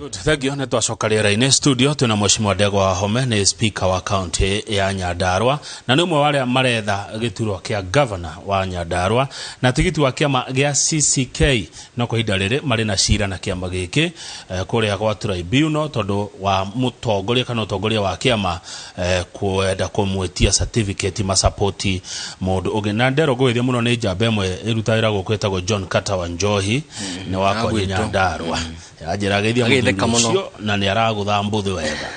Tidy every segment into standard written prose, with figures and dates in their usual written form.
Good. Thank you. Nĩ twacoka rĩera-inĩ studio twĩna Mheshimiwa Ndegwa Wahome, nĩ speaker wa county ya Nyandarua na nĩ ũmwe wa arĩa maretha gĩturwa kĩa governor wa Nyandarua na tigiti wa kĩama gĩa CCK, no kwa ihinda rĩrĩ marĩ na cira na kĩama gĩkĩ kũrĩa gwa tribunal tondũ wa mũtongoria kana ũtongoria wa kĩama kwenda kũmwĩtia certificate masapoti mũndũ ũngĩ. Na ndero ngũgĩthia mũno nĩ njamba ĩmwe ĩrutaga wĩra gũkũ ĩtagwo John Carter wa Njohi, nĩ wakwa. Agwĩtwo. Nyandarua anjĩra geithia. Agĩtheka Mũthuri mũno. ũcio na nĩ aragũtha mbũthĩ wega.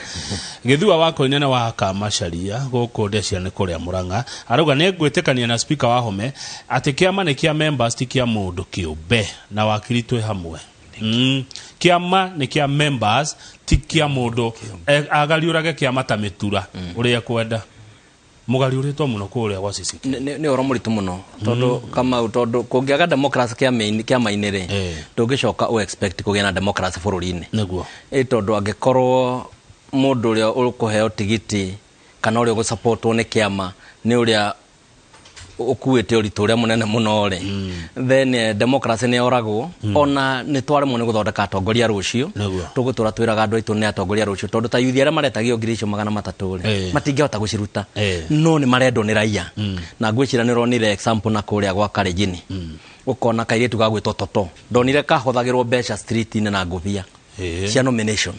Gĩthua wa Koinene wa Kamacaria gũkũ Ndecia nĩ kũrĩa Mũrang'a arauga nĩ ngwĩtĩkania na speaker wa Home atĩ kĩama nĩ kĩa members, ti kĩa mũndũ kĩũmbe, na wakiri twĩ hamwe. Kĩama nĩ kĩa members, ti kĩa mũndũ agariũrage kĩama ta mĩtura ũrĩa ekwenda. Mũgariũrĩtwo mũno kũrĩa gwa CCK. Nĩ ũhoro mũritũ mũno tondũ Kamau, tondũ kũngĩaga democracy kĩama-inĩ rĩ, ndũngĩcoka ũ expect kũgĩa na democracy bũrũri-inĩ. Ĩ tondũ angĩkorwo mũndũ ũrĩa ũkũheo tigiti kana ũrĩa ũgũsupportwo nĩ kĩama nĩ ũrĩa ũkuĩte ũritũ ũrĩa mũnene mũno rĩ, then democracy nĩ yoragwo. Ona nĩ twaremwo nĩ gũthondeka atongoria rũciũ. Tũgũtũra twĩraga andũ aitũ nĩ atongoria rũciũ, tondũ ta yuthi arĩa maretagio 300,000 rĩ, matingĩhota gũciruta, no nĩ marendwo nĩ raia. Na ngwĩciria nĩ ũronire example na kũrĩa gwa Karenjini, ũkona kairĩtu gagwĩtwo Toto, ndonire kahothagĩrwo mbeca street-inĩ na ngũbia cia nomination,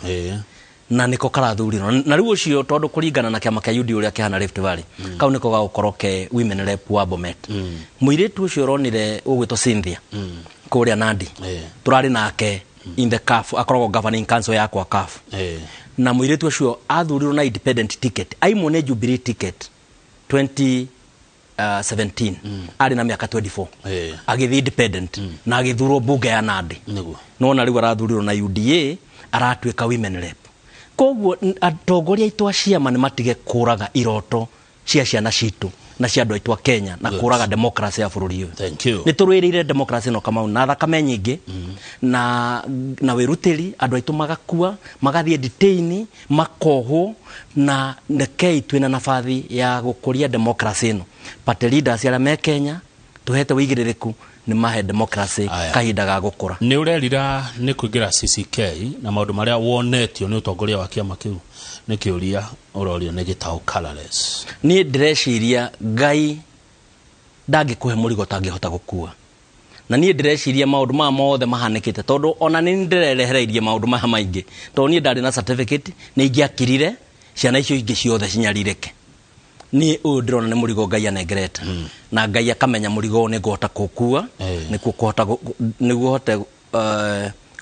na niko karathurirwo. Na rĩu ũcio, tondũ kũringana na kĩama kĩa UDA ũrĩa kĩhana Rift Valley, kau nĩko gagũkorwo ke women rep wa Bomet. Mũirĩtu ũcio ũronire ũgwĩtwo Cynthia kũrĩa Nandi, tũrarĩ nake in the CAF, akoragwo governing council yakwa CAF, na mũirĩtu ũcio athurirwo na independent ticket, aimwo nĩ Jubilee ticket 2017, arĩ na mĩaka 24, agĩthiĩ independent na agĩthurwo bunge ya Nandi. Nona rĩu arathurirwo na UDA, aratuĩka women rep. Koguo atongoria aitũ a ciama nĩ matige kũraga iroto cia ciana citũ na cia andũ aitũ a Kenya na kũraga democracy ya bũrũri ũyũ. Thank you. Nĩ tũrũĩrĩire democracy ĩno, Kamau, na thakame nyingĩ na wĩrutĩri, andũ aitũ magakua, magathiĩ detain, makohwo, na rekei twĩna nabathi ya gũkũria democracy ĩno. Party leaders arĩa me Kenya tũhete wĩigĩrĩrĩku nĩ mahe democracy Aya. kahinda ga gũkũra. Nĩ ũrerira nĩ kũingĩra CCK na maũndũ marĩa wonetio nĩ ũtongoria wa kĩama kĩu? Nĩ kĩũria ũrorio nĩ Gĩtaũ Colorless. Niĩ ndĩreciria Ngai ndangĩkũhe mũrigo ũtangĩhota gũkua, na niĩ ndĩreciria maũndũ maya mothe mahanĩkĩte tondũ ona nĩ ndĩrerehereirie maũndũ maya maingĩ, tondũ niĩ ndarĩ na certificate, nĩ ingĩakirire ciana icio ingĩ ciothe cinyarirĩke. Niĩ ũyũ ndĩrona nĩ mũrigo Ngai anengerete, na Ngai akamenya mũrigo ũyũ nĩ ngũhota kũkua, nĩkuo kũhota nĩguo hote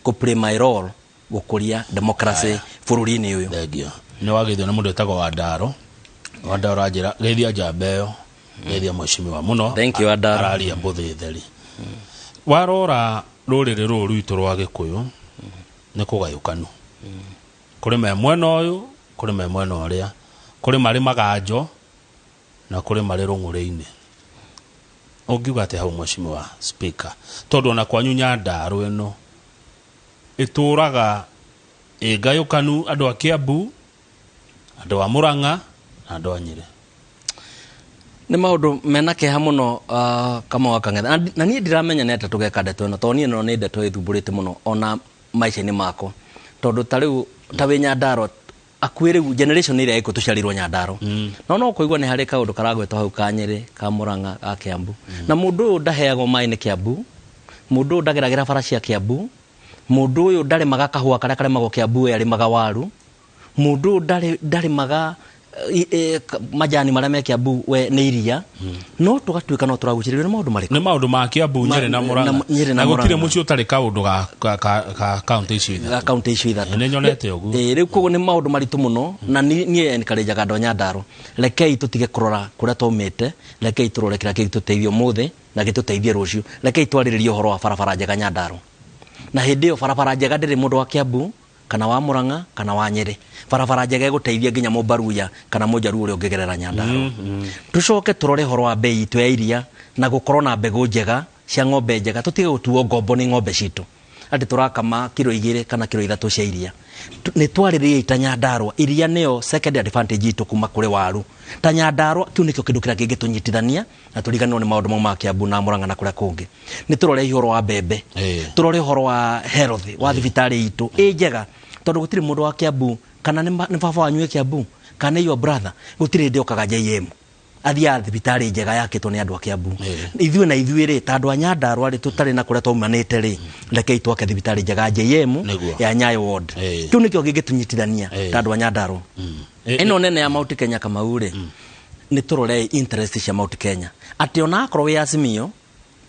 kũ play my role gũkũria democracy bũrũri-inĩ ũyũ. Thengiũ. Nĩ wagĩithio nĩ mũndũ wĩtagwo Wandaro. Wandaro anjĩra geithia njamba ĩyo, geithia mheshimiwa mũno. Thank you, Wandaro. Araria mbũthĩ theri. Warora rũrĩrĩ rũrũ rwitũ rwa Gĩkũyũ nĩ kũgayũkanu, kũrĩ me mwena ũyũ, kũrĩ me mwena ũrĩa, kũrĩ marĩ maganjo na kũrĩ marĩ rũng'ũrĩ-inĩ. Ũngiuga atĩ hau, mheshimiwa speaker, tondũ ona kwanyu Nyandarua ĩno ĩtũraga ĩ ngayũkanu, andũ a Kiambu, andũ a Murang'a na andũ a Nyĩrĩ? Nĩ maũndũ mena kĩeha mũno, Kamau wa Kang'ethe, na niĩ ndiramenya nĩ atĩa tũgeka ndeto ĩno, tondũ niĩ ĩno nĩ ndeto ĩthumbũrĩte mũno ona maica-inĩ makwa, tondũ ta rĩu ta wĩ Nyandarua akuĩ rĩu generation ĩrĩa ĩkũ tũciarĩirwo Nyandarua, no kũigua nĩ harĩ kaũndũ karagwetwo hau ka Nyĩrĩ, ka Murang'a, ga Kiambu, na mũndũ ũyũ ndaheagwo maĩ nĩ Kiambu, mũndũ ũyũ ndageragĩra bara cia Kiambu, mũndũ ũyũ ndarĩmaga kahũa karĩa karĩmagwo Kiambu, we arĩmaga waru, mũndũ ũyũ ndarĩmaga majani marĩa me Kiambu, we nĩ iria, no tũgatuĩka no tũragucĩrĩrio nĩ maũndũ marĩkũ? Nĩ maũndũ ma Kiambu, Nyĩrĩ na Murang'a. Nyĩrĩ na Na gũtirĩ Murang'a. mũciĩ ũtarĩ kaũndũ ga kaunti icio ga ithatũ. Kaunti icio ithatũ. Nĩ nyonete ũguo. Rĩu koguo nĩ maũndũ maritũ mũno, na niĩ encourageaga andũ a Nyandarua, rekei tũtige kũrora kũrĩa twaumĩte, rekei tũrore kĩrĩa kĩngĩtũteithia ũmũthĩ na gĩtũteithie rũciũ. Rekei twarĩrĩrie ũhoro wa barabara njega Nyandarua, na hĩndĩ ĩyo barabara njega ndĩrĩ mũndũ wa Kiambu kana wa Murang'a kana wa Nyĩrĩ. Barabara njega ĩgũteithia nginya Mũmbaruya kana Mũjaruo ũrĩa ũngĩgerera Nyandarua. Tũcoke tũrore ũhoro wa mbei itũ ya iria na gũkorwo na mbegũ njega cia ng'ombe njega, tũtige gũtuo ngombo nĩ ng'ombe citũ atĩ tũrakama kiro 2 kana kiro 3 cia iria. Nĩ twarĩrĩria ta Nyandarua, iria nĩyo second advantage itũ kuma kũrĩ waru. Ta Nyandarua kĩu nĩkĩo kĩndũ kĩrĩa kĩngĩtũnyitithania na tũriganĩrwo nĩ maũndũ mau ma Kiambu na Murang'a na kũrĩa kũngĩ. Nĩ tũrore ũhoro wa mbembe, tũrore ũhoro wa health wa thibitarĩ itũ ĩ njega. Tondũ gũtirĩ mũndũ wa Kiambu, kana nĩ baba wanyu wĩ Kiambu, kana nĩ your brother, gũtirĩ hĩndĩ okaga JM athiaga thibitarĩ njega yakĩtwo nĩ andũ a Kiambu. Ithuĩ na ithuĩ rĩ, ta andũ a Nyandarua rĩ, tũtarĩ na kũrĩa twaumanĩte rĩ, rekei twake thibitarĩ njega ya JM ya Nyayo Ward. Kĩu nĩkĩo gĩngĩtũnyitithania ta andũ a Nyandarua. Ĩno nene ya Mount Kenya Kamau rĩ, nĩ tũrorei interest cia Mount Kenya, atĩ ona akorwo wĩ Azimio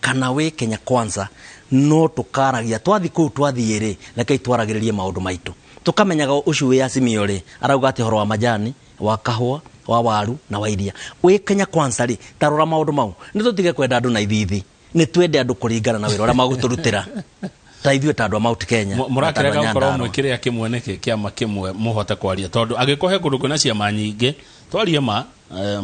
kana wĩ Kenya Kwanza, no tũkaragia twathi kũu twathiĩ rĩ, rekei twaragĩrĩrie maũndũ maitũ, tũkamenyaga ũcio wĩ Azimio rĩ arauga atĩ ũhoro wa majani, wa kahũa, wa waru na wa iria. Wĩ Kenya Kwanza rĩ, tarora maũndũ mau. Nĩ tũtige kwenda andũ na ithithi, nĩ twende andũ kũringana na wĩra ũrĩa magũtũrutĩra, ta ithuĩ ta andũ a Mount Kenya. Mũrakĩrega gũkorwo mwĩ kĩrĩa kĩmwe nĩkĩ kĩama kĩmwe mũhote kwaria, tondũ angĩkorwo he kũndũ kwĩna ciama nyingĩ, twarie ma,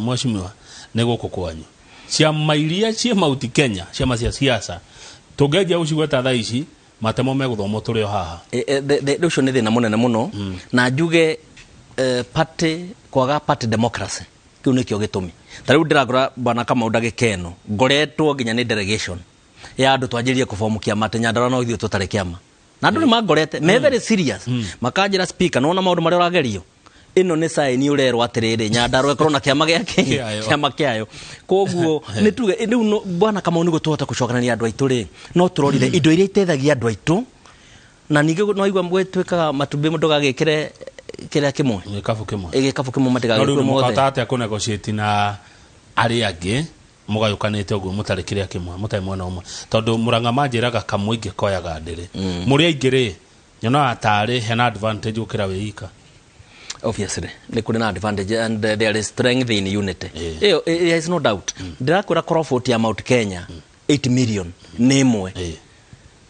mheshimiwa, nĩ gũkũ kwanyu. Ciama iria ciĩ Mount Kenya, ciama cia siasa, tũngĩanjia gũcigweta thaa ici, matemo megũthomwo tũrĩ o haha. Ũcio nĩ thĩna mũnene mũno, na njuge party, kwaga party democracy, kĩu nĩkĩo gĩtũmi. Ta rĩu ndĩrakora bwana Kamau ndagĩka ĩno ngoretwo nginya nĩ delegation ya andũ twanjĩrĩrie kũbomu kĩama atĩ Nyandarua no ithuĩ tũtarĩ kĩama, na andũ nĩ mangorete me very serious, makanjĩra, "Speaker, nĩwona maũndũ marĩa ũragerio ĩno nĩ sign ũrerwo atĩrĩrĩ, Nyandarua ĩkorwo na kĩama gĩake." Kĩayo. Kĩama kĩayo. Koguo nĩ tuge rĩu bwana Kamau, nĩguo tũhote gũcokanĩria andũ aitũ rĩ, no tũrorire indo iria iteithagia andũ aitũ, na ningĩ no igua gwĩtuĩkaga matumbĩ ndũgagĩkĩre kĩrĩa kĩmwe. Gĩkabu kĩmwe. Gĩkabu kĩmwe. No rĩu matigagĩkue mothe. Mũkahota atĩa kũ negotiate na arĩa angĩ mũgayũkanĩte ũguo, mũtarĩ kĩrĩa kĩmwe, mũtarĩ mwena ũmwe? Tondũ Mũrang'a manjĩraga kamũingĩ koyaga ndĩrĩ, mũrĩ aingĩ rĩ, nyonaga tarĩ hena advantage gũkĩra wĩ ika. Obviously nĩ kũrĩ na advantage and there is strength in unity. Ĩyo there is no doubt. Ndĩrakwĩra korwo vote ya Mount Kenya 8 million nĩ ĩmwe,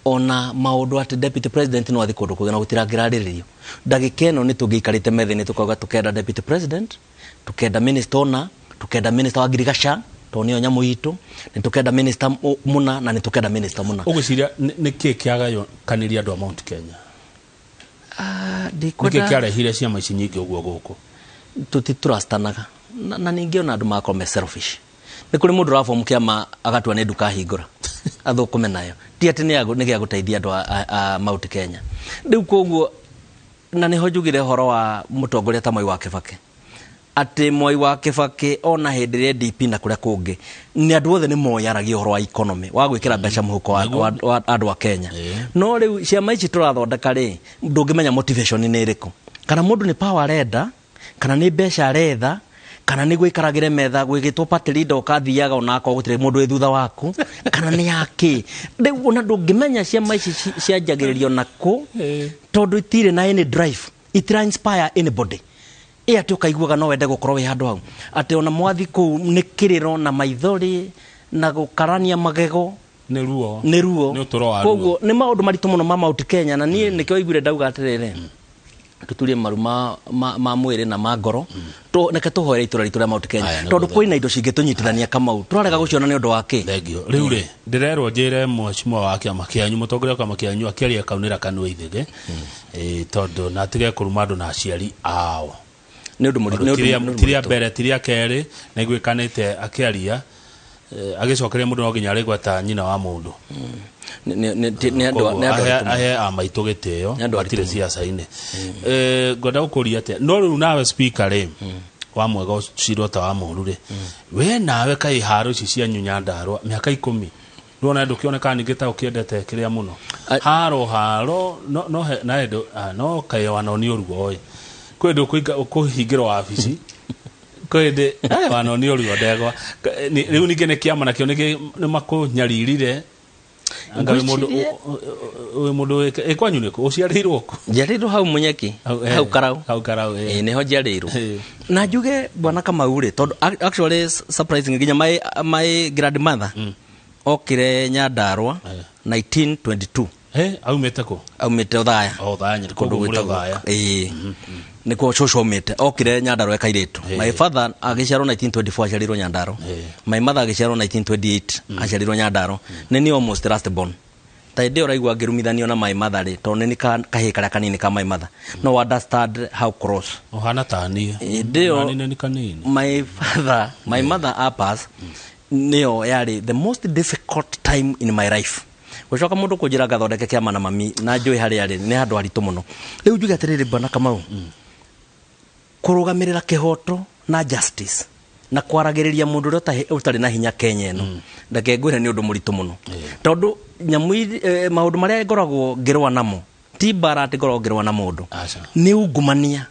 ona maũndũ atĩ deputy president no athi kũndũ kũngĩ na gũtirangĩrarĩrĩrio, ndagĩka ĩno nĩ tũngĩikarĩte metha-inĩ tũkauga tũkenda deputy president, tukenda minister ona tukenda minister wa ngirigaca tondũ nĩyo nyamũ itũ, nĩ tukenda minister mũna na nĩ tukenda minister mũna. Ũgwĩciria nĩ kĩ kĩagayũkanirie andũ a Mount Kenya? Ah, nĩ kĩ ndikwenda kĩarehire ciama ici nyingĩ ũguo gũkũ? Tũtitrustanaga na ningĩ ona andũ magakorwo me selfish. Nĩ kũrĩ mũndũ ũrabomu kĩama agatua nĩ nduka ahingũra athũkũme nayo, ti atĩ nĩ gĩa gũteithia andũ a Mount Kenya. Rĩu koguo na nĩho njugire ũhoro wa mũtongoria ta Mwai wa Kĩbakĩ, atĩ Mwai wa Kĩbakĩ ona hĩndĩ ĩrĩa DP na kũrĩa kũngĩ nĩ andũ othe nĩ moyaragia ũhoro wa economy, wa gwĩkĩra mbeca mũhuko wa andũ a Kenya. No rĩu ciama ici tũrathondeka rĩ, ndũngĩmenya motivation nĩ ĩrĩkũ, kana mũndũ nĩ power arenda, kana nĩ mbeca aretha, kana nĩ gwĩkaragĩre metha gwĩgĩtwo party leader ũkathiaga onakorwo gũtirĩ mũndũ wĩ thutha waku, kana nĩ yakĩ. Rĩu ona ndũngĩmenya ciama ici cianjagĩrĩrio nakũ, tondũ itirĩ na any drive, itira inspire anybody ĩ atĩ ũkaiguaga no wende gũkorwo wĩ handũ hau, atĩ ona mwathi kũu nĩ kĩrĩro na maithori na gũkarania magego. Nĩ ruo. Nĩ ruo. Nĩ ũtũro wa ruo. Koguo nĩ maũndũ maritũ mũno ma Mount Kenya, na niĩ nĩkĩo iguire ndauga atĩrĩrĩ, tuturie maru ma mwĩrĩ na ma ngoro, reke tũhoere itũra ritũ rĩa Mount Kenya. Aya, nĩguo. Tondũ kwĩna indo cingĩtũnyitithania Kamau, tũrarega gũciona nĩ ũndũ wa kĩ? Thengio. Rĩu rĩ, ndĩrerwo njĩre mheshimiwa wa kĩama kĩanyu, mũtongoria wa kĩama kĩanyu, akĩaria kaunĩra kanua ithĩgĩ. Tondũ na atige kũruma andũ na aciari ao. Nĩ ũndũ mũritũ, nĩ ũndũ Tondũ tiria mũritũ. Mbere tiria kerĩ na iguĩkanĩte akĩaria, agĩcokeria mũndũ no nginya arĩgweta nyina wa mũndũ. Nĩ andũ Koguo, nĩ andũ aritũ mũno. Ahe a maitũ gĩtĩo. Nĩ andũ aritũ matirĩ mũno. ciaca-inĩ. Ngwenda gũkũria atĩa, no rĩu nawe speaker rĩ, wa mwega ũcirwo ta wa mũru rĩ, we nawe kaĩ haro ici cianyu Nyandarua mĩaka 10 ndũona ndũkĩoneka ningĩ ta ũkĩendete kĩrĩa mũno haro no nawe no kaĩ wanonio ruo ĩ, kwĩ hĩndĩ ũkũhingĩrwo wabici, kwĩ hĩndĩ wanonio ruo ndegwa. Rĩu ningĩ nĩ kĩama nakĩo nĩ makũnyaririre. Anga wĩ mũndũ Ngwĩciria- wĩ mũndũ ĩ kwanyu nĩkũ ũciarĩirwo kũ? Njiarĩirwo hau Munyeki. Hau Karau. Hau Karau. Ĩĩ, nĩho njiarĩirwo. Na njuge bwana Kamau rĩ, tondũ actually surprising nginya my grandmother okire Nyandarua 1922. Aumĩte kũ? Aumĩte Othaya. O Othaya, Nyeri, kũndũ kũguo mũrĩ gwĩtagwo- Othaya. Ĩĩ, nĩkuo cũcũ aumĩte, okire Nyandarua e kairĩtu. My father agĩciarwo 1924, aciarĩirwo Nyandarua. My mother agĩciarwo 1928, aciarĩirwo Nyandarua. Nĩ niĩ almost last born. Ta hĩndĩ ĩyo ũraigua ngĩrumithanio na my mother rĩ, tondũ nĩ kahĩĩ karĩa kanini ka my mother, no understand how close. Ũhana ta niĩ. Hĩndĩ ĩyo Nani nĩ kanini. My father, my mother apas nĩyo yarĩ the most difficult time in my life. Gũcoka mũndũ kũnjĩra ngathondeke kĩama na mami na njũĩ harĩa arĩ nĩ handũ haritũ mũno. Rĩu njuge atĩrĩrĩ, Bwana Kamau, kũrũgamĩrĩra kĩhoto na justice na kwaragĩrĩria mũndũ ũrĩa ũtarĩ na hinya Kenya ĩno, reke ngwĩre nĩ ũndũ mũritũ mũno, tondũ nyamũ maũndũ marĩa ngoragwo ngĩrũa namo ti mbara atĩ ngoragwo ngĩrũa na mũndũ. Aca. Nĩ ungumania,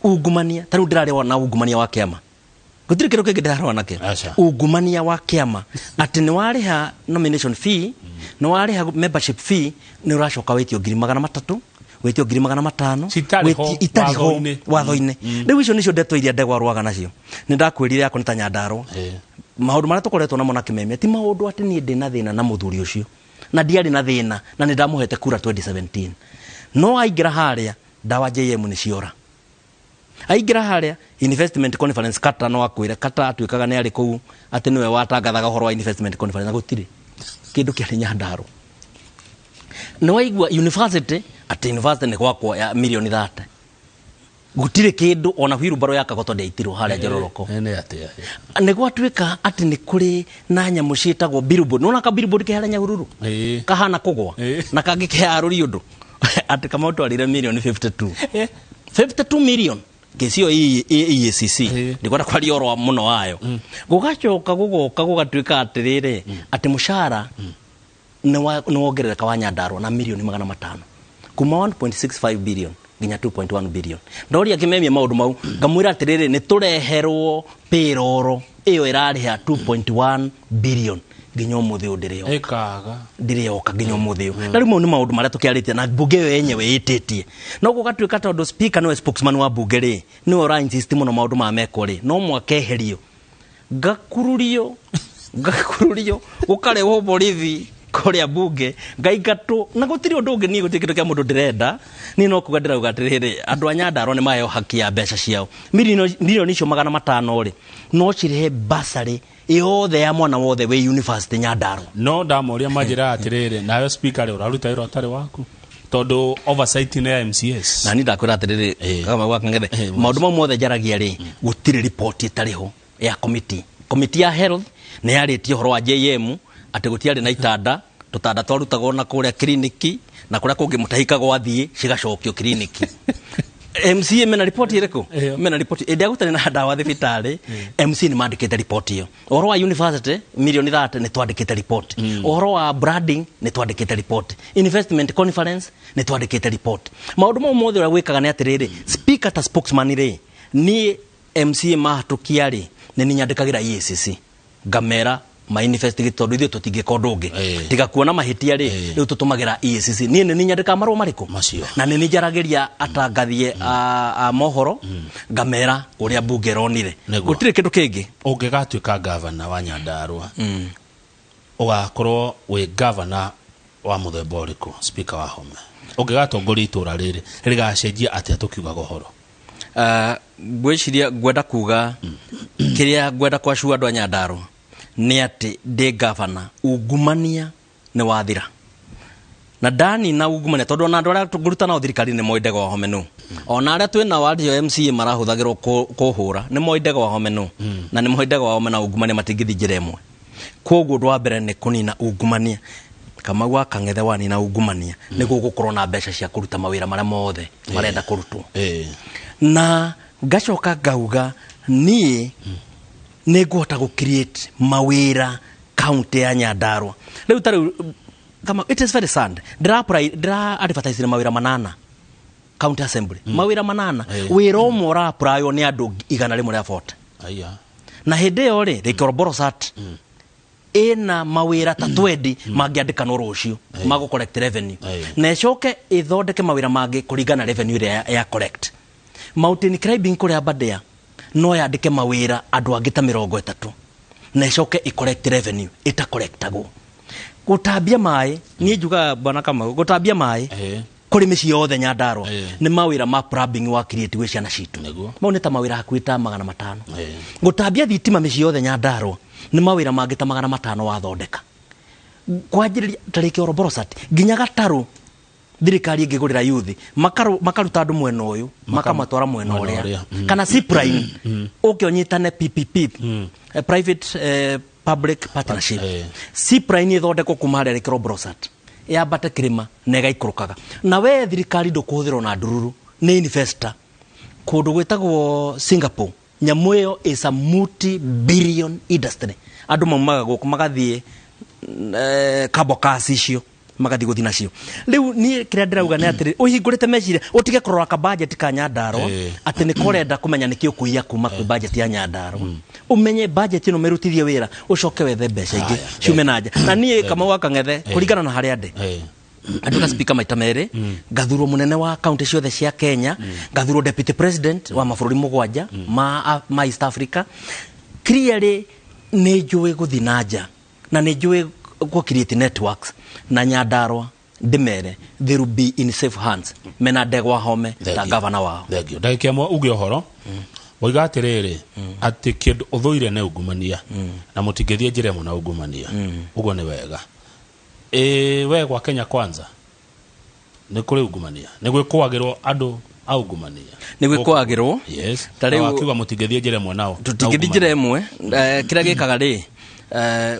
ungumania. Ta rĩu ndĩrarĩwa na ungumania wa kĩama, gũtirĩ kĩndũ kĩngĩ ndĩrarũa nakĩo. Aca. Ungumania wa kĩama, atĩ nĩ warĩha nomination fee, nĩ warĩha membership fee, nĩ ũracoka wĩtio 300,000, wĩtio 500,000. Citarĩ ho. Itarĩ ho. Watho-inĩ. Watho-inĩ. Rĩu icio nĩcio ndeto iria Ndegwa arũaga nacio. Nĩ ndakwĩrire yakwa nĩ ta Nyandarũa. Maũndũ marĩa tũkoretwo namo na Kĩmemia ti maũndũ atĩ niĩ ndĩ na thĩna na mũthuri ũcio, na ndiarĩ na thĩna na nĩ ndamũhete kura 2017, no aingĩra harĩa ndawa JM nĩ ciora. Aingĩra harĩa investment conference, kata no akwĩre kata atuĩkaga nĩ arĩ kũu atĩ nĩwe watangathaga ũhoro wa investment conference, na gũtirĩ kĩndũ kĩarĩ Nyandarũa. Nĩ waigua university, atĩ university nĩ gwakwo ya mirioni 30, gũtirĩ kĩndũ, ona wheelbarrow ya kagoto ndĩaitirwo harĩa Njororoko. Nĩ atĩa? Nĩ gwatuĩka atĩ nĩ kũrĩ na nyamũ ciĩtagwo billboard. Nĩwona ka billboard ke harĩa Nyahururu kahana kũgwa na kangĩ ke harũri ũndũ atĩ kamau twarire mirioni 52, 52 million kĩcio EACC. Ndikwenda kwaria ũhoro wa mũno wayo. Gũgacoka gũgoka gũgatuĩka atĩrĩrĩ, atĩ mũcara nĩ wongerereka wa Nyandarũa na mirioni 500, kuma 1.65 billion nginya 2.1 billion. Ndoria Kĩmemia maũndũ mau, ngamwĩra atĩrĩrĩ, nĩ tũreherwo payroll ĩyo ĩrarĩha 2.1 billion, nginya ũmũthĩ ũyũ ndĩrĩoka. Ĩkaga. Ndĩrĩoka nginya ũmũthĩ ũyũ. Na rĩu mau nĩ maũndũ marĩa tũkĩarĩtie na mbunge ĩyo yenyewe ĩtĩtie, no gũgatuĩka tondũ speaker nĩwe spokesman wa mbunge rĩ, nĩwe ũra insist mũno maũndũ maya mekwo rĩ, no mwaka eherio, ngakururio, ngakururio, gũkarehwo borithi kũrĩa mbunge, ngaingatwo, na gũtirĩ ũndũ ũngĩ. Niĩ gũtirĩ kĩndũ kĩa mũndũ ndĩrenda. Niĩ no kuga ndĩrauga atĩrĩrĩ, andũ a Nyandarũa nĩ maheo haki ya mbeca ciao. Mirioni icio 500 rĩ, no cirĩhe basarĩ yothe ya mwana wothe wĩ university Nyandarũa. No ndamoria manjĩra atĩrĩrĩ, nawe speaker rĩ, ũraruta wĩra ũtarĩ waku tondũ oversight nĩ ya MCS. Na niĩ ndakwĩra atĩrĩrĩ, kama gwa Kang'ethe, maũndũ mau mothe njaragia rĩ, gũtirĩ riboti ĩtarĩ ho ya committee. Committee ya health nĩ yarĩtie ũhoro wa JM atĩ gũtiarĩ na itanda, tũtanda twarutagwo na kũrĩa kiriniki na kũrĩa kũngĩ mũtahika gwathiĩ cigacokio kiriniki. MCA mena riboti ĩrĩkũ? Mena riboti ĩndĩ ya gũtarĩ na ndawa thibitarĩ. MCA nĩ mandĩkĩte riboti ĩyo. Ũhoro wa university mirioni 30 nĩ twandĩkĩte riboti. Ũhoro wa branding nĩ twandĩkĩte riboti. Investment conference nĩ twandĩkĩte riboti. Maũndũ mau mothe ũrĩa gwĩkaga nĩ atĩrĩrĩ, speaker ta spokesman rĩ, niĩ MCA mahatũkia rĩ, nĩ niĩ nyandĩkagĩra EACC ngamera ma investigate, tondũ ithuĩ tũtingĩka ũndũ ũngĩ tiga kuona mahĩtia rĩ. Rĩu tũtũmagĩra EACC. Niĩ nĩ niĩ nyandĩkaga marũa marĩkũ? Macio. Na nĩ niĩ njaragĩria atangathie a mohoro ngamera ũrĩa mbunge ĩronire. Gũtirĩ kĩndũ kĩngĩ. Ũngĩgatuĩka gavana wa Nyandarũa, ũgakorwo wĩ gavana wa mũthemba ũrĩkũ, speaker wa Home? Ũngĩgatongoria itũra rĩrĩ rĩgacenjia atĩa tũkiugaga ũhoro? Ngwĩciria ngwenda kuga kĩrĩa ngwenda kwacua andũ a Nyandarũa nĩ atĩ ndĩ gavana ungumania nĩ wathira na ndanina ungumania, tondũ ona andũ arĩa ngũruta nao thirikari nĩ moĩ Ndegwa Wahome nũ, ona arĩa twĩ nao acio MCA marahũthagĩrwo kũhũra nĩ moĩ Ndegwa Wahome nũ, na nĩ moĩ Ndegwa Wahome na ungumania matingĩthiĩ njĩra ĩmwe. Koguo ũndũ wa mbere nĩ kũnina ungumania. Kamau wa Kang'ethe, wanina ungumania nĩ gũgũkorwo na mbeca cia kũruta mawĩra marĩa mothe marenda kũrutwo. Na ngacoka ngauga niĩ nĩ ngũhota gũ create mawĩra kaunti ya Nyandarua. Rĩu ta rĩu kama it is very sad, ndĩra apply, ndĩra advertise mawĩra 8 county assembly, mawĩra 8. Wĩra ũmwe ũra apply nĩ andũ 140. Aya. Na hĩndĩ ĩyo rĩ, Lake Olbolosat ĩna mawĩra ta 20 mangĩandĩkanwo rũciũ magũ collect revenue, na ĩcoke ĩthondeke mawĩra mangĩ kũringana na revenue ĩrĩa ya collect. Mountain climbing kũrĩa Aberdare no yandĩke mawĩra andũ angĩ ta 30 na ĩcoke ĩ collect revenue ĩta collectagwo. Gũtambia maĩ, niĩ njugaga bwana Kamau, gũtambia maĩ kũrĩ mĩciĩ yothe Nyandarũa nĩ mawĩra ma plumbing wa create gwĩ ciana citũ. Mau nĩ ta mawĩra hakuhĩ ta 500. Gũtambia thitima mĩciĩ yothe Nyandarũa nĩ mawĩra mangĩ ta 500 wathondeka. Kwanjĩrĩria tarĩki Olbolosat nginya gatarũ, thirikari ĩngĩgũrĩra youth makaruta andũ mwena ũyũ makamatwara mwena Mwena ũrĩa. ũrĩa. Kana zipline ũke ũnyitane PPP, private Public partnership. Zipline ĩthondekwo kuma harĩa ĩrĩkĩrwo Brosat, yambate kĩrĩma na ĩgaikũrũkaga, na we thirikari ndũkũhũthĩrwo na ndururu nĩ investor. Kũndũ gwĩtagwo Singapore, nyamũ ĩyo is a multi billion industry. Andũ maumaga gũkũ magathiĩ cable cars icio, magathiĩ gũthiĩ nacio. Rĩu niĩ kĩrĩa ndĩrauga nĩ atĩrĩ, ũhingũrĩte meciria, ũtige kũrora ka budget ka Nyandarua atĩ nĩ korenda kũmenya nĩkĩ ũkũiya kuma kwĩ budget ya Nyandarua. Ũmenye budget ĩno mĩrutithie wĩra, ũcoke wethe mbeca ingĩ ciume na nja. Na niĩ Kamau wa Kang'ethe, kũringana na harĩa ndĩ, ngatuĩka speaker maita merĩ, ngathurwo mũnene wa kaunti ciothe cia Kenya, ngathurwo deputy president wa mabũrũri 7 ma East Africa. Clearly nĩ njũĩ gũthiĩ na nja na nĩ njũĩ gũ create networks, na Nyandarua ndĩmere they will be in safe hands mena Ndegwa Home ta gavana wao. Thank you. Ndagĩka ĩmwe uge ũhoro. Woiga atĩrĩrĩ, atĩ kĩndũ ũthũire nĩ ungumania, na mũtingĩthiĩ njĩra ĩmwe na ungumania. Ũguo nĩ wega. Ĩ we gwa Kenya Kwanza nĩ kũrĩ ungumania, nĩ gwĩkũagĩrwo andũ a ungumania? Nĩ gwĩkũagĩrwo. Yes. Ta rĩu- Na wakiuga mũtingĩthiĩ njĩra ĩmwe nao. Tũtingĩthiĩ njĩra ĩmwe. Kĩrĩa gĩkaga rĩ,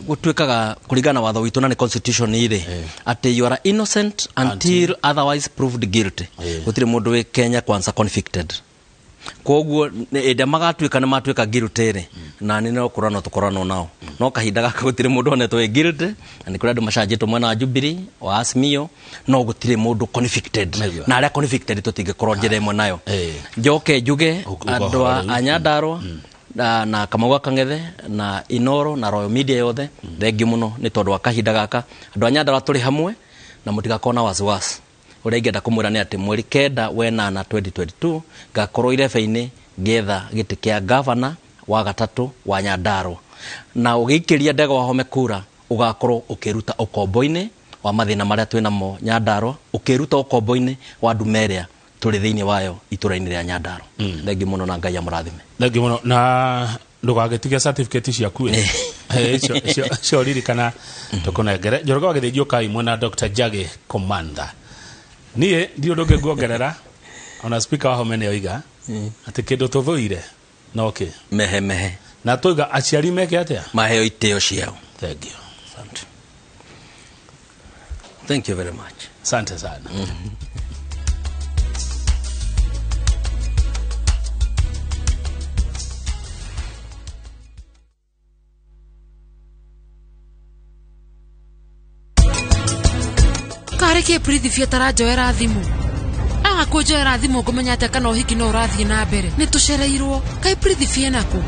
gũtuĩkaga kũringana na watho witũ na nĩ constitution rĩ, atĩ you are innocent until otherwise proved guilty. Gũtirĩ mũndũ wĩ Kenya Kwanza convicted. Koguo ĩndĩ magatuĩka nĩ matuĩka guilty rĩ, na nĩ no kũranwo tũkoranwo nao. No kahinda gaka gũtirĩ mũndũ onetwo wĩ guilty, na nĩ kũrĩ andũ macanjĩtwo mwena wa Jubilee, wa Azimio, no gũtirĩ mũndũ convicted. Na arĩa convicted tũtingĩkorwo njĩra ĩmwe nayo. Njoke njuge andũ Ũhoro rĩu. a Nyandarua na Kamau wa Kang'ethe na Inoro na Royal Media yothe, thengiũ mũno nĩ tondũ wa kahinda gaka. Andũ a Nyandarua tũrĩ hamwe na mũtigakorwo na wasiwasi. Ũrĩa ingĩenda kũmwĩra nĩ atĩ mweri 9 wenana 2022 ngakorwo irebe-inĩ ngĩetha gĩtĩ kĩa gavana wa gatatũ wa Nyandarua, na ũgĩikĩria Ndegwa Wahome kura ũgakorwo ũkĩruta ũkombo-inĩ wa mathĩna marĩa twĩnamo Nyandarua, ũkĩruta ũkombo-inĩ wa ndume ĩrĩa tũrĩ thĩinĩ wayo itũra-inĩ rĩa Nyandarua. Thengiũ mũno na Ngai amũrathime. Thengiũ mũno, na ndũgagĩtige certificate ciaku ĩ. Icio ririkana tũkũnengere. Njoroge wa Gĩthĩnji ũkai mwena Dr. Njagi Komanda. Niĩ ndirĩ ũndũ ũngĩ nguongerera, ona speaker wa Home nĩ oiga atĩ kĩndũ tũthũire no kĩ mehe mehe, na tũiga aciari meke atĩa, maheo itĩo ciao. Thank you. Asante. Thank you very much. Asante sana. Karĩ kĩ Prithvi ataranjoera thimũ, aga kũnjoera thimũ ngũmenya atĩa kana ũhiki no ũrathiĩ na mbere? Nĩ tũcereirwo. Kaĩ Prithvi enakũ?